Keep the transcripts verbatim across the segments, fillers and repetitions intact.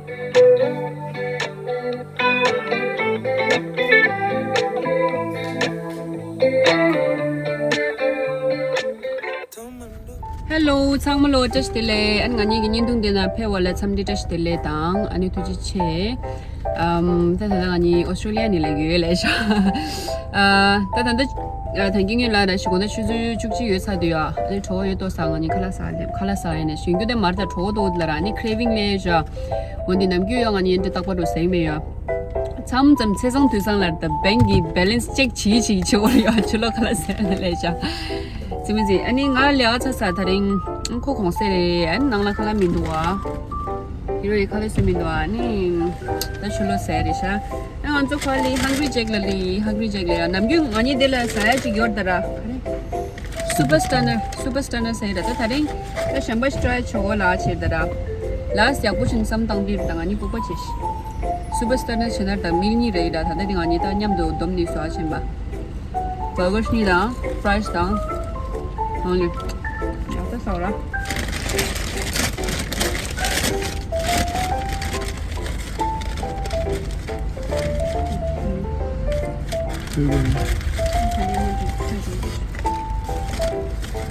ཧེ་ལོ། ཚང་མ་ལོ་བཀྲ་ཤིས་བདེ་ལེགས། ཨ་ནི་ང་གཉིས་ཀྱི་བརྙན་ཐུང་འདི་ན་ཕེབས་པ་ལ་འཚམས་འདྲི་བཀྲ་ཤིས་བདེ་ལེགས་དང་ཨ་ནི་ཐུགས་རྗེ་ཆེ། ཨམ། ད་ད་ལྟ་ང་གཉིས་ཨོ་སི་ཀྲོ་ལི་ཡ་ནས་སླེབས་ཡོད་ལབ་ཤག་ཨ། ད་ད་ལྟ་ཨ། ད་གིན་ངས་ལབ་ར་ཞིག་དགོང་དག་ཆུ་ཚོད་བཅུ་གཅིག་ཡོལ་ཚར་དུས་ཡ། ཨ་ནི་གྲོད་ཁོག་ཡོད་ཏོག་ཙམ། ང་གཉིས་ཁ་ལག་ཟ་ལེ། ཁ་ལག་ཟ་ཡིན་ནས་ཞིང་རྒྱུ་དེ་མར་ད་གྲོད་ཁོག་ཏོག་ལ་ར་ཨ་ནི་ཁེ་རེ་ཝིང་སླེབས་ཤག་འོན་ཏེ་ནམ་རྒྱུན་ཡ་ང་གཉིས་འདི་རྟག་པར་དུ་ཟས་མེད་ཡ། མཚམས་མཚམས་ཚེས་བཟང་དུས་བཟང་ལ་ད་བེང་གི་བེ་ལེན་སི་ཅེག་བྱེད་བྱེད་བྱེད་འོར་ཡ། ཆུ་ལོག་ཁ་ལག་ཟས་ལ་ལས་ཤག་ཙི་མི་ཙི། ཨ་ནི་ང་ལས་ཀ་ཚར་ཚར། ད་རིང་ཁོ་གུང་སེང་རེད། ཨ་ནི་ནང་ལ་ཁ་ལག་མི་འདུག་ཨ། ཡོད་རེད། ཁ་ལག་སུ་མི་འདུག་ཨ། ཨ་ནི་ད་ཆུ་ལོག་ཟས་རེད་ཤག་ཨ་ང་ཚོ་ཁ་ལི་ཧང་གི་རི་ཇེག་ལ་ལི་ཧང་གི་རི་ཇེག་ལ་ཡ། ནམ་རྒྱུན་ང་གཉིས་དེ་ལ་ཟ་ཡ་ཅིག་ཡོད་ད་ར། སུ་པར་སི་ཊར་ནར། སུ་པར་སི་ཊར་ནར་ཟ་ཡ་ར། ད་ད་རིང་ད་གཞན་པ་ཞིག་ཊ་རའི་བྱེད་དགོས་ལ་བྱེད་ད་ར། ལ་ཡག་པོ་ཞིག་བསམ་བཏང་དུས་ད་ང་གཉིས་ལྐུགས་པ་བྱེད་ཤི། སུ་པར་སི་ཊར་ནར་བྱེད་ན་ད་མིལ་གཉིས་རེད་ད། ད་ད་དེ་ང་གཉིས་ད་མཉམ་དུ་སྡོམ་ནས་ཟ་བྱེད་པ། བར་གར་གཉིས་དང་ཕ་རའི་སི་དང་། ཨ་ནི་ཡག་ས་ཟ་བ་ར།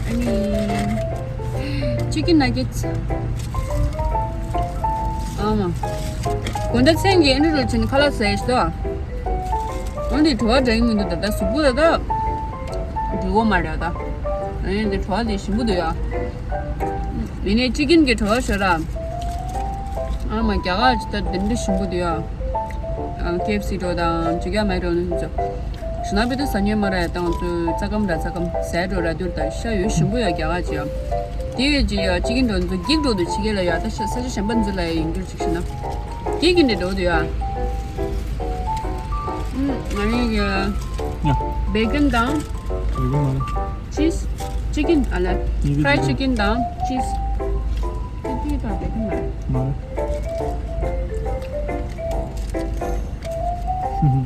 ཨ་ནི་ཅི་ཀིན་ནག་གེ་ཊི་སི། ཨ་མ། དགོང་དག་མཚན་གྱི་ཨ་ནི་རུ་ཆེན་ཁ་ལག་ཟས་ཤི་ཏོ། འོན་ཏེ་བྲོ་བ་འདྲ་ཡིན་མི་འདུག་ད་ལྟ་གཟུགས་པོ་ད་ལྟ་འགྲིག་གོ་མ་རེད་ད། ཨ་ནི་འདི་བྲོ་བ་དེ་ཞིམ་པོ་འདུག་ཡ། ཡིན་ནའི་ཅི་ཀིན་གྱི་བྲོ་བ་ཤོར་ར། ཨ་མ་རྒྱ་གར་ཅི་ད་དེ་འདྲ་ཞིམ་པོ་འདུག་ཡ། ཨ། ཀེ་ཨེཕ་སི་འགྲོ་དང་ཇི་ག་མེ་འགྲོ་ནི་ཚོ། ཞུ་ན་བི་དུ་ཟ་ཉོས་མ་ར་ཡ། ད་ང་ཚོ་རྩ་སྐམ་ར་རྩ་སྐམ་ཟས་འགྲོ་ར་དུར་ད་ཤ་ཡོད་ཞིམ་པོ་ཡ་རྒྱ་གར་ཅི་ཡ། དེ་ཡོད་ཅི་ཡ་ཅི་ཀིན་འགྲོ་ནི་ཚོ་འགྱིག་འགྲོ་དུ་ཕྱི་རྒྱལ་ལ་ཡ། ད་ཤ་ས་ཆ་གཞན་པ་འཛུལ་ལ་ཡ་ཡིན་རྒྱུ་ཅིག་ཤི་ན། དེ་གི་འདྲ་འགྲོ་དུ་ཡ། ཨུམ། ང་རང་གི་ཡ། བེ་གན་དང་། བེ་གན་མ་རེད། ཅིས། ཅི་ཀིན་ཨ་ལ། ཕ་རའི་ཌི་ཅི་ཀིན་དང་ཅིས། ཅི་ཀིན་དང་བེ་གན་མ་རེད། མ་རེད། ཨུམ།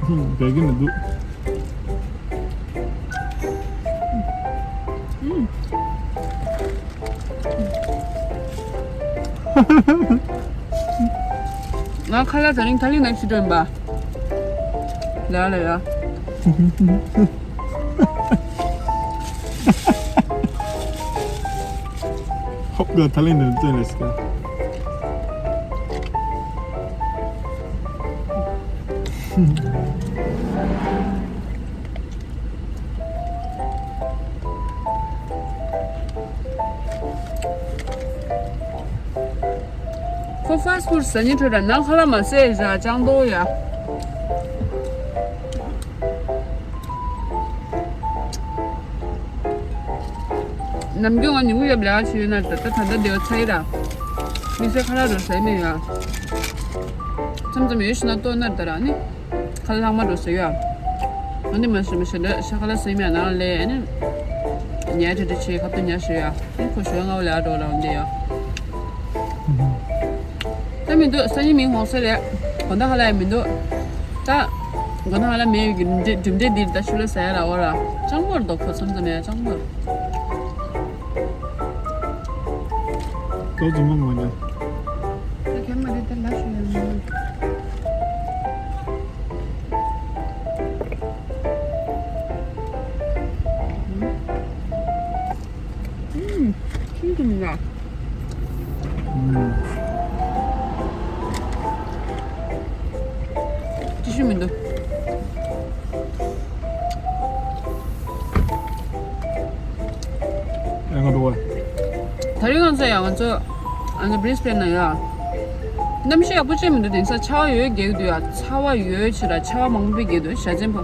ཨུམ། བེ་གན་མི་འདུག་ཨུམ། ང་ཁ་ལག་ད་རིང་ཐ་ལི་ནང་ཞུ་འགྲོ་ཡིན་པ། ལ་ལ་ལ། ཧོབ་ག་ཐ་ལི་ནང་བཙོན་ལས་སི་ཀ་ཁོ་ཕ་སི་ཕུཌ་ཟ་ཉི་ཁྲོད་ར་ནང་ཁ་ལག་མ་ཟས་ར་ཅང་ཏོ་ཡ། ནམ་རྒྱུན་ང་ཉིན་གུང་ཡབ་ལས་ཀ་བྱེད་ཡོད་ན་ད་ལྟ་ད་ལྟ་བདེ་བ་ཚ་ཡི་ར། མི་ཚེ་ཁ་ལག་རོ་ཟས་མེད་ཡ། མཚམས་མཚམས་ཡོད་ཤི་ན་ལྟོ་ནར་ད་ར་ནི། ཁ་ལག་ལྷག་མ་འགྲོ་ཟེར་ཡ། ཨ་ནི་མ་ཤི་མ་ཤི་འདྲ་ཤ་ཁ་ལག་ཟེར་མེད་ནང་ལས་ཨ་ནི། ཉལ་ཁྲི་ཁྲི་བྱེད་ཁབ་ཏུ་ཉལ་ཤི་ཡ། ཨ་ནི་ཁོ་ཞོལ་ང་བ་ལས་ཨ་འགྲོ་ལ་འོང་དེ་ཡ། ད་མི་འདུག་སང་ཉིན་མི་ཧོང་ས་རེད། དགོང་དག་ཧ་ལ་ཡ་མི་འདུག་ད། དགོང་དག་ཧ་ལ་མེད་ཡོད་ཀྱི་གྲུབ་འབྲས་འདིར་ད་ཤུ་ལ་ཟ་ཡ་ལ་འོ་ར། ཅང་མོར་འདུག་ཁོ་མཚམས་མཚམས་ཡ་ཅང་མོར། ཏོ་ཙི་མོ་མོ་ཉ། ད་ཁྱེད་མ་རེད་ད་ལ་ཤུ་ལ་མི་འདུག་ཨུམ། ཤིན་ཏུ་མི་ང་། ཨུམ། ཅི་ཞིག་མི་འདུག་ཨེ་ང་འགྲོ་བ། ད་རིང་ང་ཚོ་ཡང་ང་ཚོ་ཨ་ནི་བྷི་རིས་བྷེན་ན་ཡ། གནམ་གཤིས་ཡག་པོ་ཅིག་མི་འདུག་དེང་སང་ཆར་པ་ཡོད་རྒྱག་གི་འདུག་ཡ། ཆར་པ་ཡོད་ཕྱིར་ར་ཆར་པ་མང་པོ་རྒྱག་གི་འདུག་ཞྭ་ཆེན་པོ།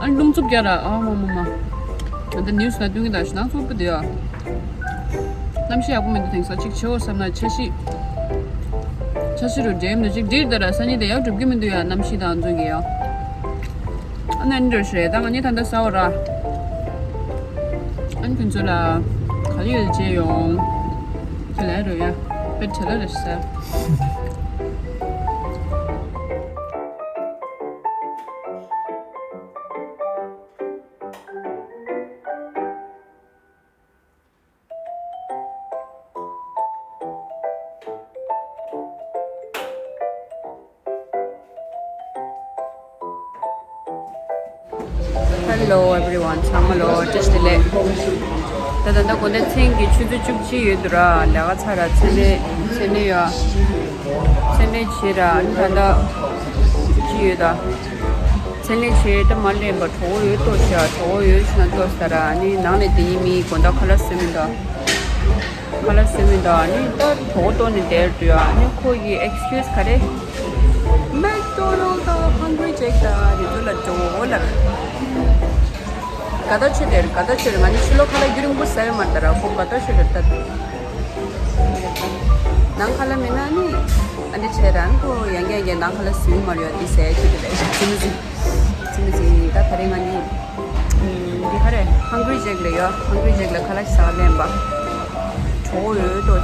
ཨ་ནི་རླུང་འཚུབ་རྒྱག་ར་ཨ་མ་མ་མ། ཨ་ད་ནིའུ་སི་ན་སྟོན་གྱི་འདུག་ཞེ་སྣང་ཚོགས་པོ་འདུག་ཡ། གནམ་གཤིས་ཡག་པོ་མི་འདུག་དེང་སང་ཅིག་བྱེད་འོ་བསམ་ན་འཆར་གཞི། འཆར་གཞི་རུ་འགྲེམས་འདུག་ཅིག་འདིར་ད་ར་སང་ཉིན་དེ་ཡག་འགྲུབ་ཀྱི་མི་འདུག་ཡ། གནམ་གཤིས་དང་འཛོམས་ཀྱི་ཡ། ཨ་ནི་འགྲོ་ཤེས་ད་ང་གཉིས་ད་ལྟ་ཟ་འོ་ར། ཨ་ནི་ཁྱོད་ཚོ་ལ་ག་ལེ་ཡོད་བྱས་ཡོང་། ཁྱོད་ལ་རོ་ཡ། དཔེ་བྲེལ་བ་རེད་ཤག Hello everyone. ཚང་མ་ལོ་བཀྲ་ཤིས་བདེ་ལེགས། ད་ད་ལྟ་དགོང་དག་མཚན་གྱི་ཆུ་ཚོད་བཅུ་གཅིག་ཡོད་འདུག་ར། ལས་ཀ་ཚར་ར། མཚན་ལས་མཚན་ལས་ཡོད། མཚན་ལས་བྱས་ར། ཨ་ནི་ད་ལྟ་བཅུ་གཅིག་ཡོད་ད། མཚན་ལས་བྱས་ད་མ་ལེན་པ་གྲོད་ཁོག་ཡོད་ལྟོ་ཤ། གྲོད་ཁོག་ཡོད་ཤ་ན་ལྟོ་ཟ་ར། ཨ་ནི་ནང་ནས་དེ་ཡིན་མིན་དགོང་དག་ཁ་ལག་བཟོས་མི་འདུག་ཁ་ལག་བཟོས་མི་འདུག་ཨ་ནི་ད་གྲོད་ཁོག་ལྟོགས་ནས་བསྡད་འདུག་ཨ་ནི་ཁོ་ཡི་excuse ག་རེ། McDonald's ད་Hungry Jack ད་རི་ཚོ་ལ་འགྲོ་ལ། དགའ་ཐག་ཆོད་དེ་རེད། དགའ་ཐག་ཆོད་རེད། ང་ནི་ཕྱི་ལོགས་ཁ་ལག་རྒྱུན་རིང་པོ་ཟ་ཡོད་མ་རེད་ད་ར། ཁོ་དགའ་ཐག་ཆོད་རེད་ད། ནང་ཁ་ལག་མིན་ན་ནི་ཨ་འདྲ་བྱས་ར། ཁོ་ཡང་བསྐྱར་ཡང་བསྐྱར་ནང་ཁ་ལག་བཟོས་མ་རེད་ཡ། དེ་ཟ་ཡ་ཁྱོད་དེ་རེད། ཅི་མི་ཟིན། ཅི་མི་ཟིན། ད་ད་རེས་ང་ནི་འདི་ག་རེ་Hungry Jack ལ་ཡོད། Hungry Jack ལ་ཁ་ལག་ཟ་ལེན་པ། གྲོད་ཁོག་ཡོད་དོ།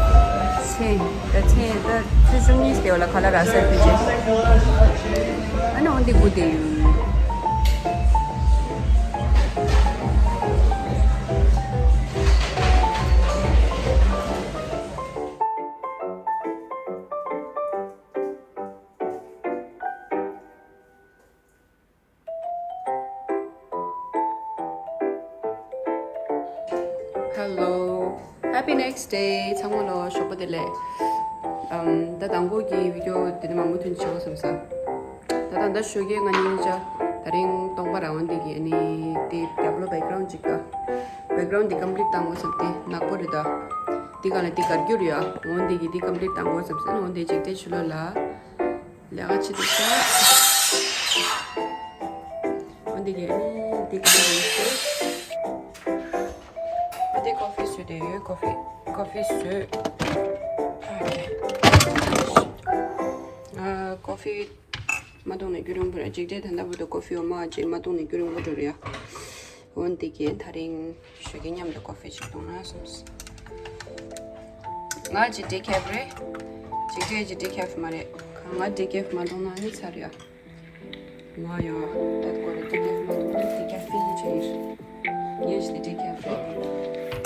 ཚེ་ད་ཚེ་ད་ཚེ་བཅུ་གཉིས་དེ་བ་ལ་ཁ་ལག་རག་ས་ཕི་ཅེ། ཨ་ནི་འོན་ཏེ་སྒུག་བསྡད་ཡོད། Hello. Happy next day. ཚང་མ་ལོ་ཞོགས་པ་བདེ་ལེགས། ཨམ། ད་དང་པོ་གི་བི་ཌི་ཡོ་དེ་ནས་མང་པོ་ཐོན་བྱེད་དགོས་བསམ་ས། ད་ད་ད་ཞོགས་ཀས་ང་གཉིས་ཆ་དེ་རིང་སྟོང་པ་རང་འོན་ཏེ་གི་ཨ་ནི་དེ་རྒྱབ་ལོགས་background ཅིག་ད། Background དེ་complete བཏང་དགོས་བསམ་སྟེ་ནག་པོ་རེད་ད། དེ་ག་ལ་དེ་གར་རྒྱུ་རེད་ཡ། འོན་ཏེ་གི་དེ་complete བཏང་དགོས་བསམ་ས། འོན་ཏེ་ཅིག་དེ་ཕྱི་ལོགས་ལ། ལས་ཀ་བྱེད་དུ་ཤོག་འོ་འདི་གས་འདི་ག་རེ་རེད། འདི་ཀོ་ཕི་བཟོས་དེ་ཡོད། ཀོ་ཕི་ཀོ་ཕི་བཟོས། ཨ་ཀོ་ཕི་མ་བཏུང་ནས་རྒྱུན་རིང་པོ་རེད། འཇིག་རྟེན་ད་ལྟ་བར་དུ་ཀོ་ཕི་འོ་མ་ཅིག་མ་བཏུང་ནས་རྒྱུན་རིང་པོ་འགྲོ་རེད་ཡ། འོ་འདི་གས་ད་རིང་ཞོགས་ཀས་མཉམ་དུ་ཀོ་ཕི་ཅིག་བཏུང་ན་བསམས། ང་ཅིག་decaf རེད། ཅིག་ཅིག་ཅིག་decaf མ་རེད། ང་decaf མ་བཏུང་ན་ནི་ཚར་ཡ། ང་ཡ་ད་ཀོ་རེ་decaf མ་བཏུང་ན་decaf ཕི་ཡི་ཆེ་ཡིན། ངས་ཅིག་decaf རེད།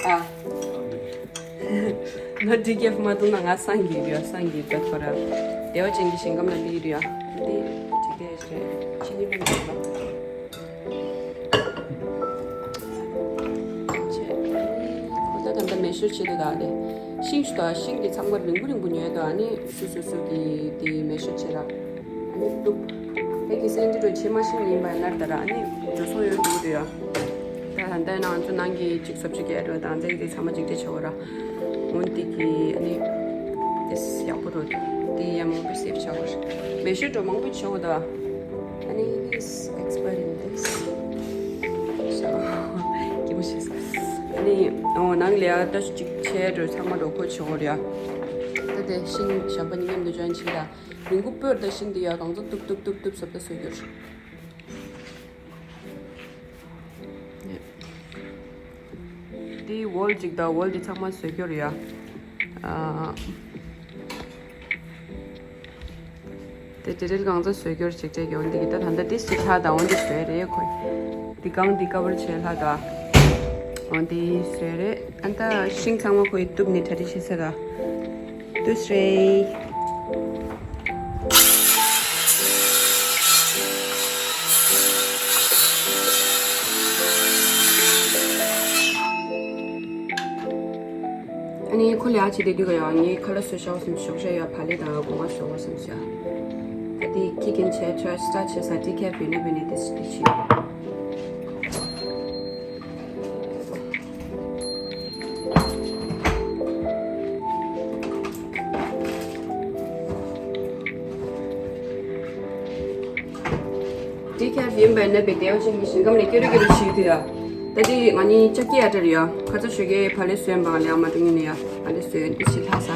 ཨ། ང་decaf མ་བཏུང་ན་ང་སངས་རྒྱས་རེད་ཡ། སངས་རྒྱས་ད་ཀོ་ར། བདེ་བ་ཅན་གྱི་ཞིང་ཁམས་ལ་འདི་རེད་ཡ། འདི་ཅིག་decaf རེད། ཕྱི་ཉིན་ལ་འདི་རེད་པ། ཁོ་ད་ད་ལྟ་མེ་ཤོར་བྱེད་དུ་ག་ལེ། ཤིང་ཞུ་དང་ཤིང་གི་ཚང་མ་རིང་པོ་རིང་པོ་ཉོས་དང་ཨ་ནི་སུ་སུ་སུ་གི་དེ་མེ་ཤོར་བྱེད་ར། ཨ་ནི་གཏུབ། ཧེ་གི་སེན་ཏི་རུ་ཕྱེ་མ་ཤིང་ཡིན་པ་ཡིན་ན་ད་ར་ཨ་ནི་འགྲོ་སོང་ཡོད་འདུག་རེད་ཡ། ད་ད་ལྟ་ན་ང་ཚོ་ནང་གི་གཅིག་སོབ་ཅིག་གི་ཨེ་འགྲོ་དང་ཚེ་གི་ཚང་མ་གཅིག་གཅིག་བྱ་བ་ར། འོན་ཏེ་གི་ཨ་ནི་དེ་ཡག་པོ་འགྲོ། དེ་ཡང་མང་པོ་སེབ་བྱ་བ་ར། མེ་ཤོར་འགྲོ་མང་པོ་བྱ་བ་ད། ཨ་ནི་this expiring this. So སྐྱིད་པོ་བྱས་སོང་། ཨ་ནི་ཨོ་ནང་ལ་ཡ་ད་ཅིག་ཆེ་འགྲོ་ཚང་མ་འགྲོ་ཁོ་ཆེ་བོ་རེད་ཡ། ད་དེ་ཤིང་ཞག་པ་ཉི་མ་འདུ་ཅན་ཆེ་ད། རིང་པོ་སྤོས་ད་ཤིང་དེ་ཡ་གང་ཚོ་ཏུབ་ཏུབ་ཏུབ་ཏུབ་སོབ་ད་སོས་རྒྱུར། དེ་ཝོལ་ཅིག་ད་ཝོལ་དེ་ཚང་མ་སོས་རྒྱུར་ཡ། ཨ། དེ་ཏི་རིལ་གང་ཚ་བཟོས་རྒྱུར་ཅིག་སྤྲད་ཀྱི་འོན་ཏེ་གི་ད་ད་ལྟ་ཏི་སི་ལྷ་དང་འོན་ཏེ་བཟོས་རེད་ཁོས། འདི་གང་འདི་ཀ་བར་བྱས་ལྷ་དང་། འོན་ཏེ་བཟོས་རེད། ཨ་ད་ཤིང་ཚང་མ་ཁོས་གཏུབ་ནས་གྲ་སྒྲིག་བྱེད་ས་དང་། དུས་རེད། ཨ་ནི་ཁོ་ལས་ཨ་ཅི་དེ་དུས་ག་ཡོད་ངའི་ཁ་ལག་བཟོས་བཞག་བསམ་ཞོགས་ཇ་ཡོད་བག་ལེབ་དང་སྒོ་ང་བཟོ་བ་བསམ་ཞོག་ད་དེ་ཁྱི་རྒན་བྱས་ཁྲ་སྟ་བྱས་ས་དེ་ཁྱད་བེ་ནེ་བེ་ནེ་དེ་སི་དེ་ཆི། དེ་ཁྱད་ཡིན་པས་ན་བེ་དེའོ་ཅན་གྱི་ཞིང་ཁམས་ནས་ཀེ་རུ་ཀེ་རུ་ཆི་དེ་ཡ། ད་དེ་ང་གཉིས་ཅག་ཀི་ཨ་ཏར་ཡ། ཁ་ཚ་ཞོགས་ཀས་བག་ལེབ་བཟོས་འབངས་ལས་ཨ་མ་ཏུ་ངི་ནི་ཡ། བག་ལེབ་བཟོས་འདི་ཕྱི་ལྷ་ས།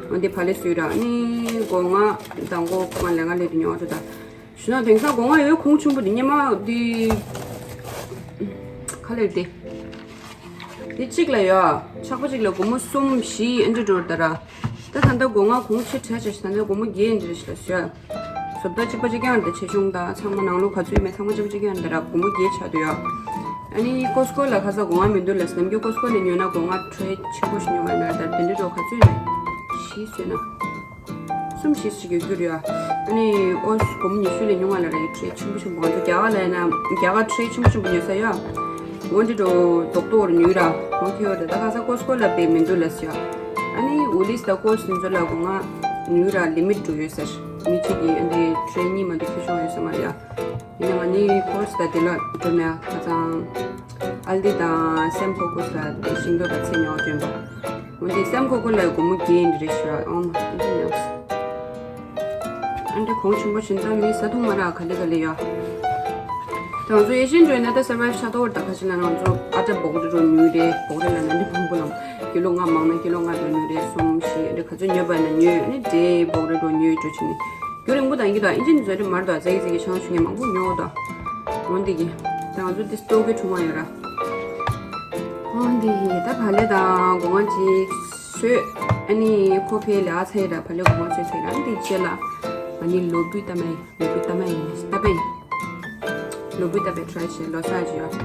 འོན་ཏེ་བག་ལེབ་བཟོས་ར་ནི་སྒོ་ང་དང་སྒོ་ཁོ་ང་ལས་ང་ལས་དུ་ཉོ་འགྲོ་ད། ཞུ་ན་དེང་སང་སྒོ་ང་ཡོད་ཁུངས་ཆུང་པོ་འདི་ཉི་མ་འདི་ཁ་ལེར་དེ། འདི་གཅིག་ལ་ཡོད། ཆག་པ་གཅིག་ལ་སྒོར་མོ་གསུམ་བཞི་ཨེ་འདྲ་འགྲོ་ད་ར། ད་ད་ལྟ་སྒོ་ང་གོང་ཆེ་དྲགས་ཆེ་ཞིག་ད་ལྟ་སྒོར་མོ་བརྒྱད་འདྲ་ཞིག་ལ་ཟོས། བཟོ་ལྟ་གཅིག་པ་གཅིག་རྐྱང་རེད། ད་ཆེ་ཆུང་དང་ཚང་མ་ནང་ལོགས་ག་ཚོད་ཡོད་མེད་ཚང་མ་གཅིག་པ་གཅིག་རྐྱང་རེད། ད་ར་སྒོར་མོ་བརྒྱད་ཆགས་འདུག་ཡ། ཨ་ནི་ཀོ་སི་ཀོ་ལ་ཁ་ས་སྒོ་ང་མི་འདུག་ལ། ནམ་རྒྱུན་ཀོ་སི་ཀོ་ནས་ཉོས་ན་སྒོ་ང་ཁྲལ་ཆེན་པོ་ཞིག་ཉོ་བ་ཡིན་ན། ད་དེ་འདྲའི་འགྲོ་ག་ཚོད་རེད། བཞི་ཟོས་ན། གསུམ་བཞི་ཞིག་ཡོད་རྒྱུ་རེད་ཡ། ཨ་ནི་ཨོ་སྒོར་མོ་ཉི་ཤུ་ལས་ཉུང་བ་ལ་ར་ཡི་ཁྲལ་ཆེན་པོ་ཆེན་པོ། ང་ཚོ་རྒྱ་གར་ལ་ཡིན་ན་རྒྱ་གར་ཁྲལ་ཆེན་པོ་ཆེན་པོ་ཉོ་ས་ཡ། འོན་ཏེ་འགྲོ་རྡོག་རྡོག་རུ་ཉོས་ར་འོང་ཁེ་ཡོད་རེད། ད་ཁ་ས་ཀོ་སི་ཀོ་ལ་དཔེ་མི་འདུག་ལ་ཟེར་ཡ། ཨ་ནི་ཝུ་ལིས་དང་ཀོ་སི་ཀོ་ཚོ་ལ་སྒོ་ང་ཉོས་ར་ལི་མིཊ་འགྲོ་ཡོད་ཟེར། མི་གཅིག་གིས་ཨ་འདི་ཁྲལ་གཉིས་མ་གཏོགས་ཁེ་ཆོག་ཡོད་ས་མ་རེད་ཡ། ཡིན་ན་ང་ནི་ཀོ་སི་ཀོ་དང་དེ་ལ་འགྲོ་ནས་ཁ་སང་ཨལ་ཌི་དང་སེམ་ཁོ་ཀོ་ལ་དེ་ཤིང་ཏོག་དང་ཚལ་ཉོ་བ་བྱོན་པ། འོན་ཏེ་སེམ་ཁོ་ཀོ་ལ་སྒོར་མོ་བརྒྱད་འདྲ་ཞུ་བ། ཨོ་མ་ཨ་འདྲ་ཉོས། ཨ་འདྲ་གོང་ཆེན་པོ་བཞིན་ད་མི་ཟ་འཐུང་མ་རག་ག་ལེ་ག་ལེ་ཡོད། ད་ང་ཚོ་ཡེ་ཤེས་འགྲོ་ན་ད་སར་བའིབ་ཆགས་ཐོག་ད་ཁ་ཅིག་ན་ང་ཚོ་ཨ་ཏྲ་སྦོག་རེ་འགྲོ་ཉོས་རེད། སྦོག་རེ་ལ་ན་འདི་མང་པོ་ལ་ཀི་ལོ་ལྔ་མང་ན་ཀི་ལོ་ལྔ་འགྲོ་ཉོས་རེད། གསུམ་བཞི་འདྲ་ག་ཚོད་ཉོས་པ་ན་ཉོས། ཨ་ནི་འདྲའི་སྦོག་རེ་འགྲོ་ཉོས་འགྲོ་ཕྱིན་ནི། རྒྱུ་རིང་པོ་དང་གི་དང་ཨིན་ཇི་ནི་བཟོ་རེ་མར་དང་ཙེ་ཙེ་གི་ཆང་ཆུ་ངན་མང་པོ་ཉོ་དང་། འོན་ཏེ་གི་ད་ང་ཚོ་དེ་སྟོག་གི་ཆུང་མ་ཡོད་ར། འོན་ཏེ་གི་ད་བ་ལེ་དང་སྒོ་ང་ཅིག་ཟོས། ཨ་ནི་ཁོ་ཕའི་ལ་ཚེ་ར་བ་ལེ་སྒོ་ང་ཟོས་ཚེ་ར། ཨ་ནི་དེ་རྗེས་ལ་ང་ནི་ལོ་བུ་ཏ་མའི་ལོ་བུ་ཏ་མའི་ཏ་པའི་ལོ་བུ་ཏ་པའི་ཊ་རའི་བྱས་ལོ་གསར་བྱས་ཡོད།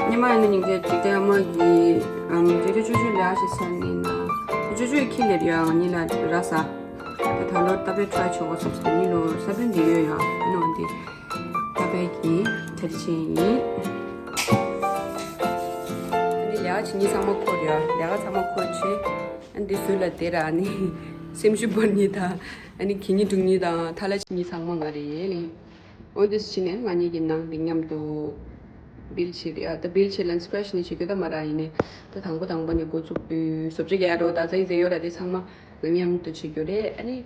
ཉི་མ་ཡིན་ན་སྙིང་རྗེ་འཇིག་རྟེན་ཨ་མ་གི་ཨམ་འཇིག་རྟེན་ཅོ་ཅོ་ལ་ཞིག་ས་ནི་ན་ཅོ་ཅོ་ཁྱི་ལེར་ཡོད། ང་ནི་ལ་ར་ས། ད་ད་ལོ་ཏ་པའི་ཊ་རའི་བྱེད་དགོས་སོབ་སི་ནི་ལོ་ས་བོན་འདི་ཡོད་ཡ། ཨ་ནི་འོན་ཏེ་ཏ་པའི་གི་ཐ་ཆེན་ཡིན། ཨ་ནི་ལས་ཀ་བྱེད་ཉིན་ཚང་མ་འཁོར་ཡ། ལས་ཀ་ཚང་མ་འཁོར་བྱས། ཨ་ནི་སུ་ལ་དེ་ར་ཨ་ནི་སེམས་ཤུགས་སྤར་ཉིན་དང་། ཨ་ནི་གི་ཉིན་དྲུག་ཉིན་དང་ཐ་ལ་བྱེད་ཉིན་ཚང་མ་ང་རེད་ལེ། འོ་དེ་ཕྱིན་ནས་ང་གཉིས་ཀྱི་ནང་གི་མཉམ་དུ་བིལ་བྱེད་རེད་ཨ། ད་བིལ་བྱེད་ལན་སི་ཀྲེ་ཆི་ནི་བྱེད་རྒྱུ་ད་མ་ར་ཡིན་ནས། ད་དང་པོ་དང་པོ་ནས་འགོ་བཙུགས་དུས་བཟོ་བཅོས་རྒྱག་རོགས་ད་ཚ་ཡི་ཟེར་ཡོད་ར། དེ་ཚང་མ་ང་མཉམ་དུ་བྱེད་རྒྱུ་རེད། ཨ་ནི་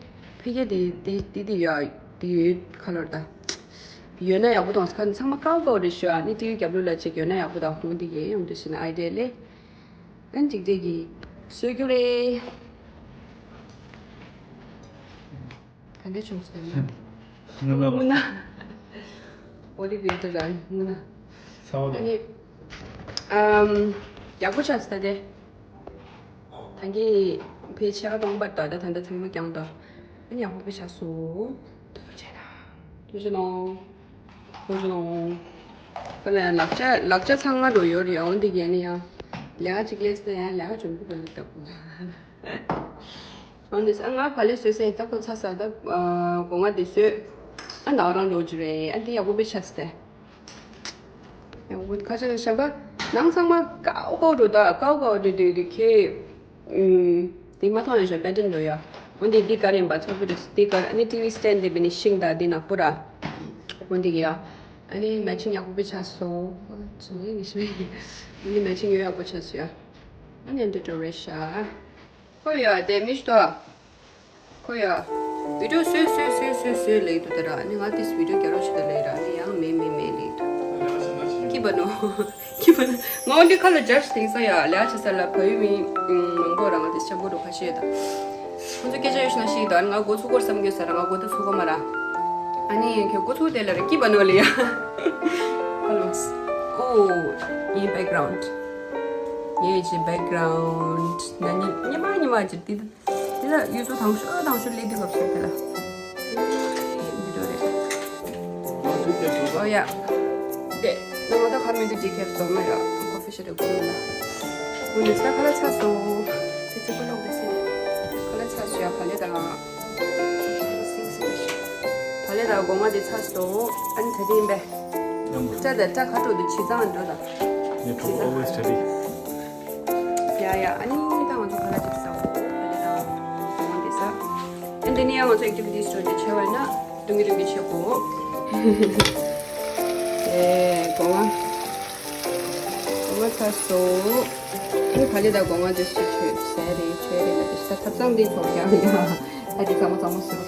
ཕ་གི་དེ་དེ་དེ་དེ་ཡོད་དེ་ཡོད་ཁ་ལོར་ད་ཡོད་ན་ཡག་པོ་དང་ཁ་ཚང་མ་ཀའོ་ཀའོ་རེད་ཤོད་ཨ། ནི་ཏི་ཡོད་རྒྱབ་ལོ་ལ་ཅིག་ཡོད་ན་ཡག་པོ་དང་ཧོང་དེ་གི་ཡོང་དུས་ཕྱིན་ཨའི་ཌི་ཡ་ལེ། ཨན་ཅིག་དེ་གི་སོས་རྒྱུ་རེད། ག་འདྲ་བྱུང་ཟེར་ན། སྔོན་ལ། སྔོན་ལ། ཨོ་ལི་བི་ཡ་ཏི་ར་སྔོན་ལ། ཚ་བ་དང་། ཨ་ནི། ཨམ། ཡག་པོ་ཆགས་སོང་ད་དེ། ད་གིན་ཕལ་ཆེར་སྟོང་པར་དང་ད་ད་ད་ཚང་མ་རྐྱང་དང་། ཨ་ནི་ཡག་པོ་དཔེ་ཆགས་སོང་། ཐུགས་རྗེ་གནང་། ཐུགས་རྗེ་གནང་། ཁོ་ལ་ལག་ཆ་ལག་ཆ་ཚང་མ་འགྲོ་ཡོད་རེད། འོན་ཏེ་རྒན་ནི་ཡང་ལས་ཀ་གཅིག་ལས་ན་ཡང་ལས་ཀ་འཇོན་པོ་འགྲོ་ཡོད་ལྟ་བུ། འོན་ཏེ་ང་ཕ་ལེ་བཟོས་ཟེར་ད་ཁོ་ཚ་ས་ད་སྒོ་ང་དེ་བཟོས། ཨ་ནག་རང་འགྲོ་རྒྱུ་རེད། ཨ་འདི་ཡག་པོ་དཔེ་ཆགས་སྟེ། ཡག་པོ་ཁ་ཆེ་ཞབས་པ་ནང་ཚང་མ་ཀའོ་ཀའོ་འགྲོ་ད་ཀའོ་ཀའོ་འགྲོ་དུས་དུས་ཁྱེད། ཨུམ། དེ་མ་མཐོང་ཡང་ཞོ་པེ་ཏན་འགྲོ་ཡ། འོན་ཏེ་འདི་ག་རེ་ཡིན་པ་ཚོར་གི་རེད། འདི་ག་ཨ་ནི་ཊི་ཝི་སི་ཊེན་ཌི་དེ་བི་ནི་ཤིང་དང་འདི་ནག་པོ་ར། འོན་ཏེ་གི་ཡ། ཨ་ནི་མེ་ཆིང་ཡག་པོ་དཔེ་ཆགས་སོང་། ཚོ་ནི་ངེས་ཤེས་མེད། ཨ་ནི་མེ་ཆིང་ཡོད་ཡག་པོ་ཆགས་སོང་ཡ། ཨ་ནི་འདི་འགྲོ་རེད་ཤག་ཁོ་ཡ་དེ་མི་ཤི་ཏོ། ཁོ་ཡ། བི་ཌི་ཡོ་བཟོས་བཟོས་བཟོས་བཟོས་བཟོས་ལེགས་འདུག་ད་ར། ཨ་ནི་ང་དེས་བི་ཌི་ཡོ་རྒྱག་རོགས་བྱེད་ད་ལེགས་ར། ཨ་ནི་ཡང་མེད་མེད་མེད་ལེགས་འདུག་ཀི་བ་ནོ། ཀི་བ་ནོ། ང་འོ་འདི་ཁ་ལ་ཇར་སི་དེང་སང་ཡ་ལས་བྱེད་ས་ལ་བལ་ཡུལ་མི་མང་པོ་ར་ང་དེས་ཆམ་པོ་འགྲོ་ཁ་ཤས་ད། ཁོ་ཚོ་སྐད་ཆ་ཡོད་ཤི་ན་ཤི་ད། ཨ་ནི་ང་འགོ་ཚུགས་སྐོར་བསམ་གྱི་ས་ར་ང་འགོ་ད་ཚུགས་ག་མ་ར། ཨ་ནི་ཁྱོད་འགོ་ཚུགས་དེ་ལ་ར་ཀི་བ་ནོ་ལེ་ཡ། ཁ་ལོ། ཨོ། ཡིན་བེག་གྷ་རའུན་ཌི། ངའི་ཅི་བེག་གྷ་རའུན་ཌི་ན་ཉི་ཉི་མ་ཉི་མ་ཅི་ཏི། དེ་ལ་ཡུལ་ཚོ་དང་ཤོས་དང་ཤོས་སླེབས་དུས་སྐབས་སུ་དེ་ལ། འདི་འདྲ་རེད། ཨོ་ཡ། དེ་ནང་ད་ཁ་མི་འདི་འདི་ཁེབས་སོང་ན་ཡ། ཁོ་ཕི་ཤི་རེ་གོ་མི་ན། ངུ་ནི་ས་ཁ་ལ་ཚ་སོང་། ཚེ་ཚེ་ཁོ་ལོག་དེ་སི། ཁ་ལ་ཚ་སོང་ཡ་བ་ལེ་དང་། སིང་སིང་ཤི། བ་ལེ་དང་སྒོ་ང་དེ་ཚ་སོང་། ཨ་ནི་ད་དེ་ཡིན་པས། སྐྲ་དང་སྐྲ་ཁ་དྲོ་དུ་བྱི་ཙང་འགྲོ་དང་། You talk always steady. ཡ་ཡ། ཨ་ནི་ད་ང་ཚོ་ག་ལ་ཅིག་ཟ་འོ། ཨ་ནི་ད་ང་ཚོ་ག་ལ་ཅིག་ཟ། ཨ་ནི་ནི་ཡང་ང་ཚོ་ཨེག་ཊི་བི་ཊི་སི་འགྲོ་རྒྱུ་ཆེ་བ་ན་དུང་གི་དུང་གི་ཆེ་གོ། ཨེ་གོ་བ། གོ་བ་ཚ་སོ། ཨ་ནི་ག་ལེ་ད་གོ་བ་ཅིག་ཆེ་ཆེ་ཟ་རེ་ཆེ་རེ་ལ་ཏི་ཤ་ཐབ་ཚང་འདི་ཐོག་ཀྱང་ཡ། ཨ་ནི་ཚང་མ་ཚང་མ་སོ།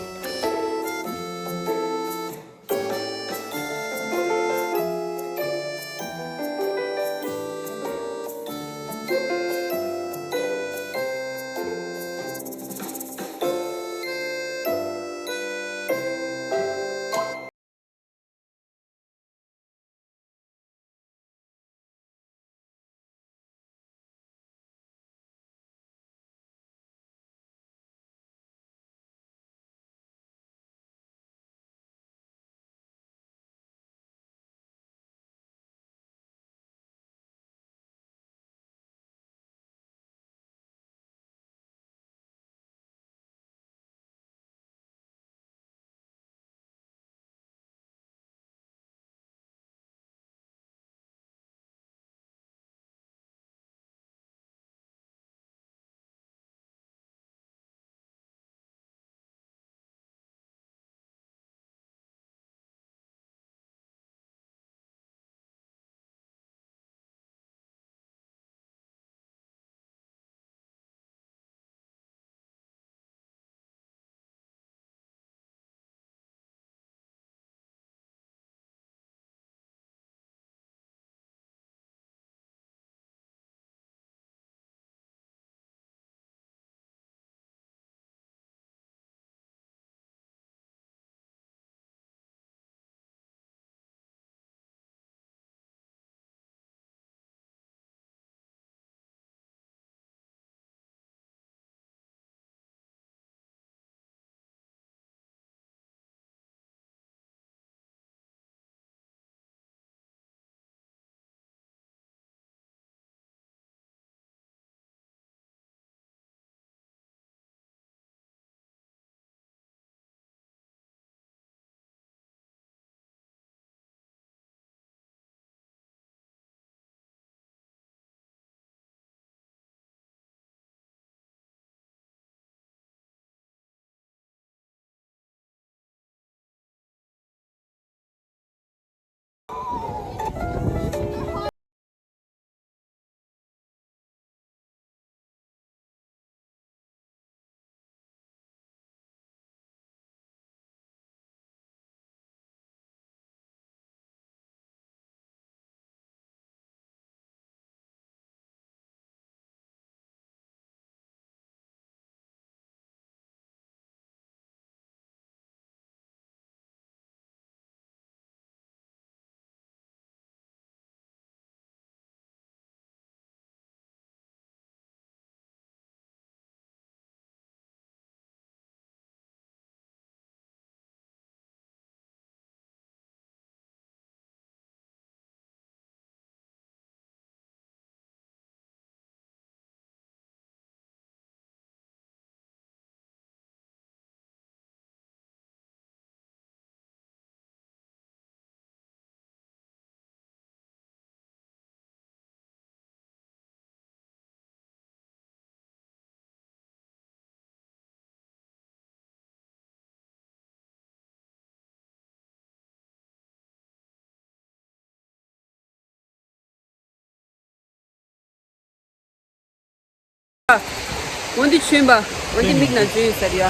འོན་ཏེ་ཆོས་པ། འོན་ཏེ་མིག་ན་འཛུལ་ཡོད་ས་རེད་ཡ།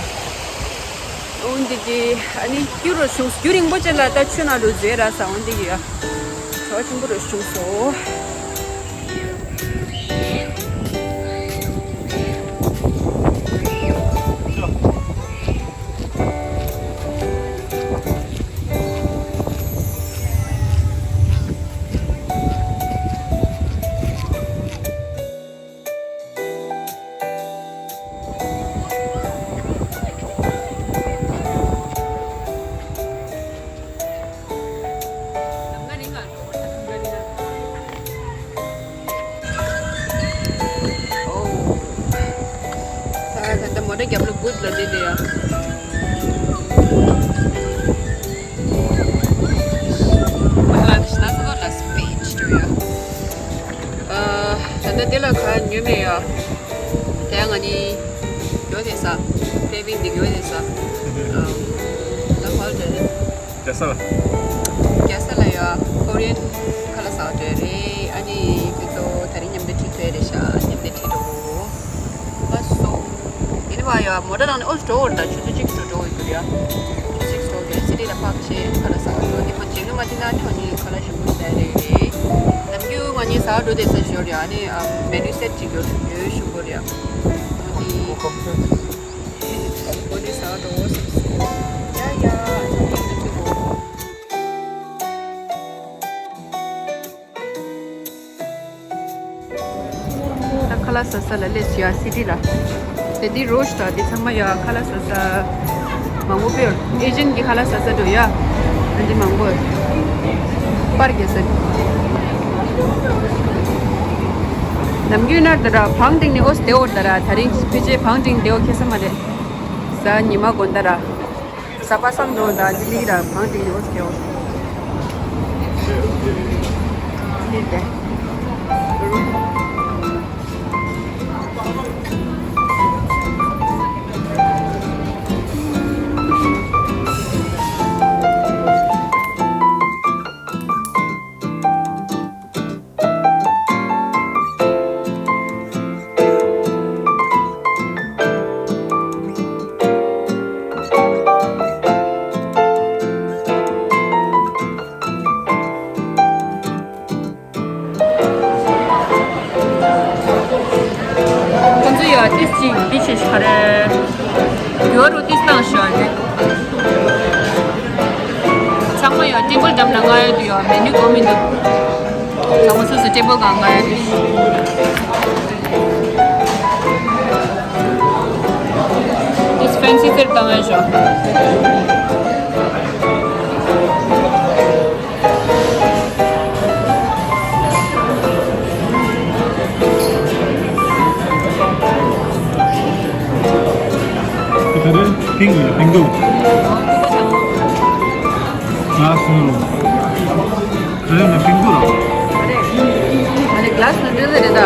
འོན་ཏེ་གི་ཨ་ནི་རྒྱུ་རུ་བྱུང་རྒྱུ་རིང་པོ་ཅིག་ལ་ད་ཆོས་ན་རུ་འཛུལ་ར་ས། འོན་ཏེ་གི་ཡ། གྲོགས་ཆེན་པོ་རུ་བྱུང་སོ། ད་ད་ལྟ་མོ་ཊ་རྒྱབ་ལ་བུད་ལ་བསྡད་དེ་ཡ། ཨ། ད་ལྟ་འདི་ལ་ག་ཉོས་མེད་ཡ། དེ་ང་ནི་ཡོད་དེ་ས། ཀྲེ་བིང་འདི་ཡོད་དེ་ས། ཨ། ད་ཧོལ་དེ་རེད། རྒྱལ་ས་ལ། རྒྱལ་ས་ལ་ཡ། ཀོ་རི་ཡན་ཁ་ལག་ཟ་འདོད་རེད། ཨ་ནི་ཁྱོད་ཚོ་དེ་རིང་མཉམ་དུ་ཁྲིད་འདོད་རེད་ཤག་མཉམ་དུ་ཁྲིད་འགྲོ། ལགས་སོ། ཡིན་པ་ཡ། མོ་ཊ་ནང་ནས་ཨོ་འགྲོ་བར་ད་ཆུ་ཚོད་གཅིག་འགྲོ་འགྲོ་ཡོད་རེད་ཡ། ཆུ་ཚོད་གཅིག་འགྲོ་དེ་སི་ཊི་ལ་ཕར་ཕྱིན་ཁ་ལག་ཟ་འགྲོ། དེ་ཁོ་རྗེས་མ་དེ་ན་ཁྱོད་ནི་ཁ་ལག་ཞིམ་པོ་ཟ་རེད་རེད། ནམ་རྒྱུན་ང་གཉིས་ཟ་འགྲོ་དེ་ས་ཞོར་ཡ། ཨ་ནི་མེ་ནུ་སེ་ཊི་གཅིག་ཡོད་ཡོད་ཞུ་དགོས་རེད་ཡ། འོ་དེ། འོ་དེ་ཟ་འགྲོ་བསམ་སོང་། ཡ་ཡ། ཚང་མ་མཉམ་དུ་ཁྲིད་དགོས། ད་ཁ་ལག་ཟ་ས་ལ་སླེབས་ཡ། སི་ཊི་ལ། དེ་འདི་རོ་ཤ་དང་འདི་ཚང་མ་ཡ། ཁ་ལག་ཟ་ས་མང་པོ་དཔེ་ཡོད། ཨེ་ཤན་གྱི་ཁ་ལག་ཟ་ས་འགྲོ་ཡ། ཨ་འདི་མང་པོ་ཡོད། པར་རྒྱག་ས། ནམ་རྒྱུན་ན་ད་ར་བང་སྟེང་ནས་ཨོ་སྟེ་འོར་ད་ར། དེ་རིང་ཕལ་ཆེར་བང་སྟེང་དེ་འོ་ཁེ་ས་མ་རེད། གཟའ་ཉི་མ་དགོང་དག་ར། གཟའ་པ་སངས་འགྲོ་དང་ལྡི་ལི་ར་བང་སྟེང་ནས་ཨོ་སྐྱེའོ། ལྡི་ལི་དེ། ཁོང་ཚོ་ཡ་ཏིས་ཅིག་འདི་ཆེ་ཤ་རེ། ཡོ་རུ་ཏིས་བཏང་ཤ་རེ། ཚང་མ་ཡ་ཊེ་བལ་འགྲམ་ལ་ང་ཡོད་དུ་ཡ། མེ་ནུ་གོ་མི་འདུག་ཚང་མ་སོ་སོ་ཊེ་བལ་གང་ང་ཡོད་དུ། ཏིས་ཕེན་སི་ཚེར་བཏང་ཡ་ཤ། དེ་རིང་ཕིང་ཡིན། ཕིང་ཏུ། ང་སུ་རུ། དེ་རིང་ནི་ཕིང་ཏུ་ར། ཨ་ནི་ག་ལ་སི་ནང་འདྲ་ཟེར་རེད་ད།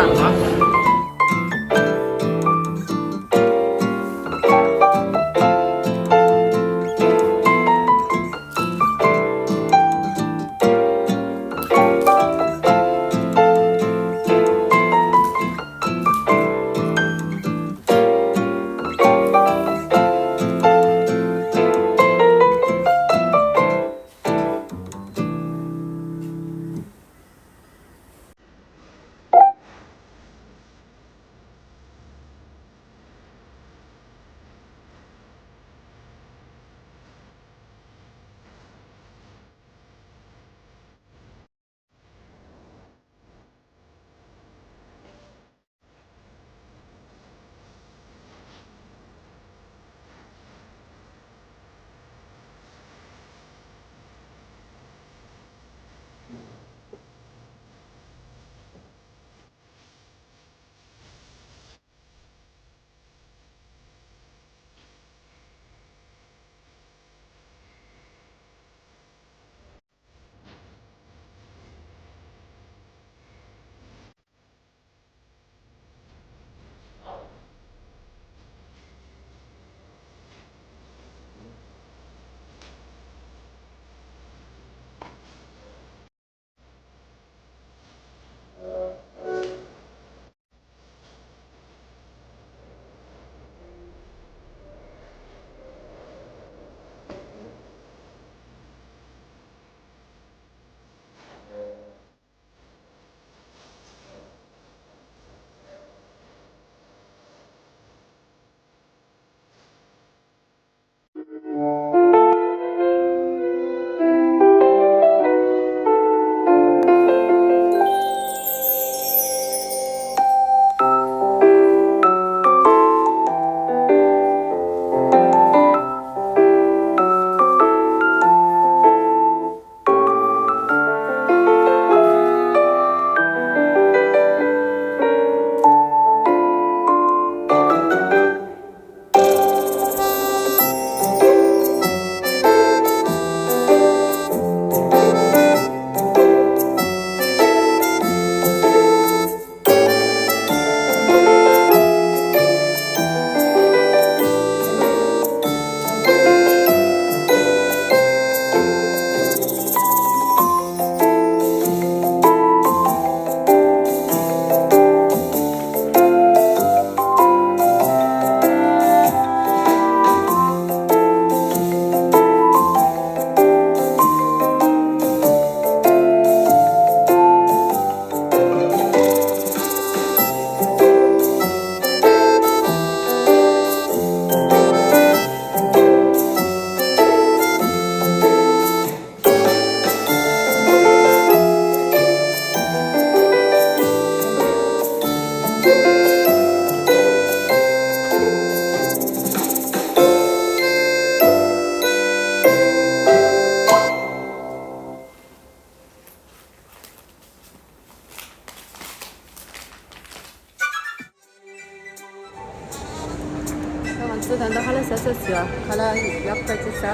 ད་ལྟ་ཁ་ལག་ཟ་ས་ཟ། ཁ་ལག་ཡག་པ་ཅིག་ཟ།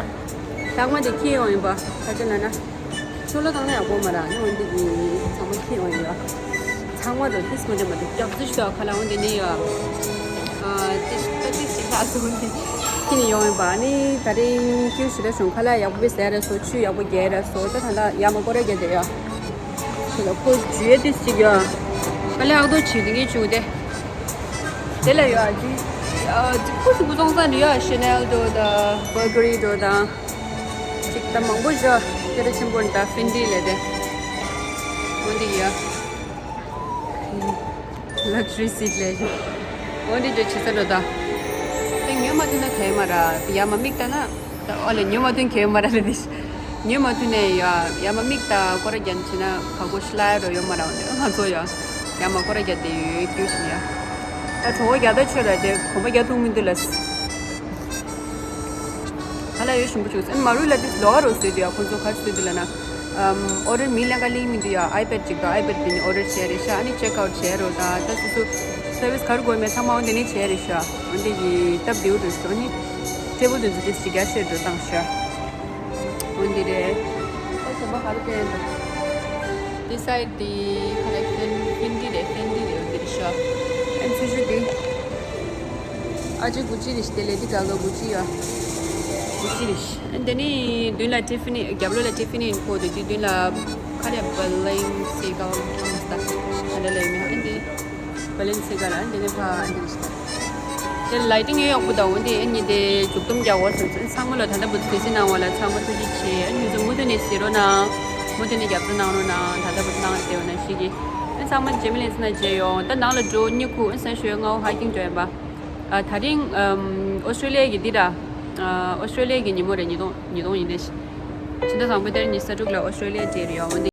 ལྷག་མ་དེ་འཁྱེར་ཡོང་ཡིན་པ། ཁ་ཆེ་ན་ན། ཆུ་ལོ་བཏང་ན་ཡག་པོ་མ་ར། ནི་འོན་ཏེ་གི་ཚང་མ་འཁྱེར་ཡོང་ཡིན་པ། ཚང་མ་དང་ཏིས་མ་འདྲ་མ་འདུག་རྒྱག་རྩིས་ཤོག་ཁ་ལག་འོན་ཏེ་ནི་ཡ། ཨ་ཏིས་ད་ཏིས་ཅིག་ལྷག་སོང་ནི། འཁྱེར་ནས་ཡོང་ཡིན་པ། ནི་ད་རིང་ཁྱེར་ཞིག་ལ་བྱུང་། ཁ་ལག་ཡག་པོ་བཟས་ར་སོ། ཆུ་ཡག་པོ་བརྒྱབ་ར་སོ། ད་ད་ལྟ་ཡ་མ་སྐོར་ར་བརྒྱབ་བསྡད་ཡ། ཁྱེད་ལ་ཁོ་ཇུས་ཏིས་ཅིག་ཡ། ཁ་ལག་ཨག་ཏོ་བྱེད་དེ་ངས་བྱུང་སྟེ། དེ་ལ་ཡོད་ཨ་ཅི། ཨ་ཅི་ཁུ་སུ་ཁུ་སོང་ས་ནི་ཡོད། ཤེ་ནེལ་འགྲོ་དང་བར་ཀ་རི་འགྲོ་དང་། ཅིག་ད་མང་པོ་བཞག་སྐད་གྲགས་ཆེན་པོ་ནི་ད་ཧྥིན་ཌི་ལས་དེ། འོ་འདི་ཡོད། ལག་ཇུ་རི་སིཊ་ལས་བཞག་འོ་འདི་འགྲོ་བྱེད་ས་འགྲོ་དང་། དེ་ཉོས་མ་ཐུབ་ན་གལ་མ་ར། ཡ་མ་མིག་ལྟ་ན། ད་ཨོ་ལེ་ཉོས་མ་ཐུབ་གལ་མ་ར་ལས་དེ། ཉོས་མ་ཐུབ་ནས་ཡ་ཡ་མ་མིག་ལྟ་སྐོར་ར་རྒྱབ་ཕྱིན་ན་ག་གོ་ཤི་ལ་རོ་ཡོད་མ་ར། འོ་ང་ཚོ་ཡ་ཡ་མ་སྐོར་ར་རྒྱབ་དེ་ཡོད་ཡོད་ཀྱི་ཡོད་ཤི་ཡ། ད་གྲོད་ཁོག་རྒྱག་ད་ཆོད་ར་དེ་གོམ་པ་རྒྱག་ཐུབ་མི་འདུག་ལ། ཧ་ལ་ཡོད་ཞིམ་པོ་བྱུང་སོང་། ཨ་ནི་མ་རུ་ལ་དེ་ལོག་རོ་བཟོས་དུས་ཡ། ཁོ་ཚོ་ག་རེ་བཟོས་དུས་ལ་ན། ཨམ་ཨོ་ཌར་མི་ལེན་ག་ལིང་མི་འདུག་ཡ། ཨའི་པེ་ཌི་ཅིག་དང་། ཨའི་པེ་ཌི་དེ་ནི་ཨོ་ཌར་བྱས་རེད་ཤག་ཨ་ནི་ཅེག་ཨའུཊ་བྱས་རོ་དང་། ད་སོ་སོ་སར་བིས་ག་རེ་དགོས་མེད་ཚང་མ་འོ་དེ་ནི་བྱས་རེད་ཤག་འོ་དེ་གི་སྟབས་བདེ་པོ་འདུག་ཤག་ཨ་ནི་ཊེ་བལ་དེ་ཚོ་དེ་ཅིག་རྒྱ་ཆེར་འགྲོ་བཏང་ཤག་འོ་འདི་རེད། ཨོ་ཟོ་མ་ག་རེ་སྟོན་འདུག་དེ་སའིཌ་དེ་ག་རེ་ཧྥེན་ཧྥེན་ཌི་རེད། ཧྥེན་ཌི་རེད། འོ་འདི་རེད་ཤག་ཨ་ནི་ཚུལ་ཤུ་དེ། ཨ་ཅེ་གུ་ཅི་རེད་ཤག་དེ་ལེ་ཌི་ག་ག་གུ་ཅི་ཡ། གུ་ཅི་རེད་ཤག་ཨ་ནི་དེ་ནི་མདུན་ལ་ཊི་ཕ་ནི། རྒྱབ་ལོགས་ལ་ཊི་ཕ་ནི་ཨེན་ཁོ། དེ་དུས་མདུན་ལ་ག་རེ་བྷ་ལེན་སི་ཀ་ཨ་འདྲ་ལ་ཡོད་མེད། ཨ་ནི་དེ་བྷ་ལེན་སི་ཀ་ལ་ཨ་ནི་དེ་ནི་ཕ་ཨ་འདྲ་རེད་ཤག་དེ་ལའི་ཊིང་ཡང་ཡག་པོ་འདུག་འོ་དེ་ཨ་ནི་དེ་མཇུག་སྡོམ་རྒྱག་དགོས་བསམ་སོང་། ཚང་མ་ལ་ད་ལྟ་བར་དུ་གཟིགས་གནང་བ་ལ་ཚང་མ་ཐུགས་རྗེ་ཆེ། ཨ་ནི་ང་ཚོ་མུ་མཐུད་ནས་གཟིགས་རོགས་གནང་། མུ་མཐུད་ནས་རྒྱབ་སྐྱོར་གནང་རོགས་གནང་། ད་ལྟ་བར་དུ་གནང་བསྡད་ཡོད་ན་ཞིག་གིས། ཨ་ཚང་མ་རྗེས་མ་ལས་ཚེ་ན་མཇལ་ཡོང་། ད་ནང་ལ་འགྲོ་གཉིད་ཁུག་ཨ་སང་ཞོགས་སྔ་པོ་ཧའི་ཀིང་འགྲོ་ཡིན་པ། ཨ་ད་རིང་ཨམ་ཨོ་སི་ཀྲོ་ལི་ཡ་གི་འདི་ར། ཨ་ཨོ་སི་ཀྲོ་ལི་ཡ་གི་ཉིན་མོ་རེད། ཉིས་སྟོང་ཉིས་སྟོང་ཡིན་ནས། ཕྱི་ཟླ་དང་པོའི་ཟླ་ཉི་ཤུ་རྩ་དྲུག་ལ་ཨོ་སི་ཀྲོ་ལི་ཡ་འགྲོ་ཡ་རེད་ཡ། འོ་འདི།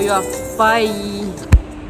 ཡོད། བའི།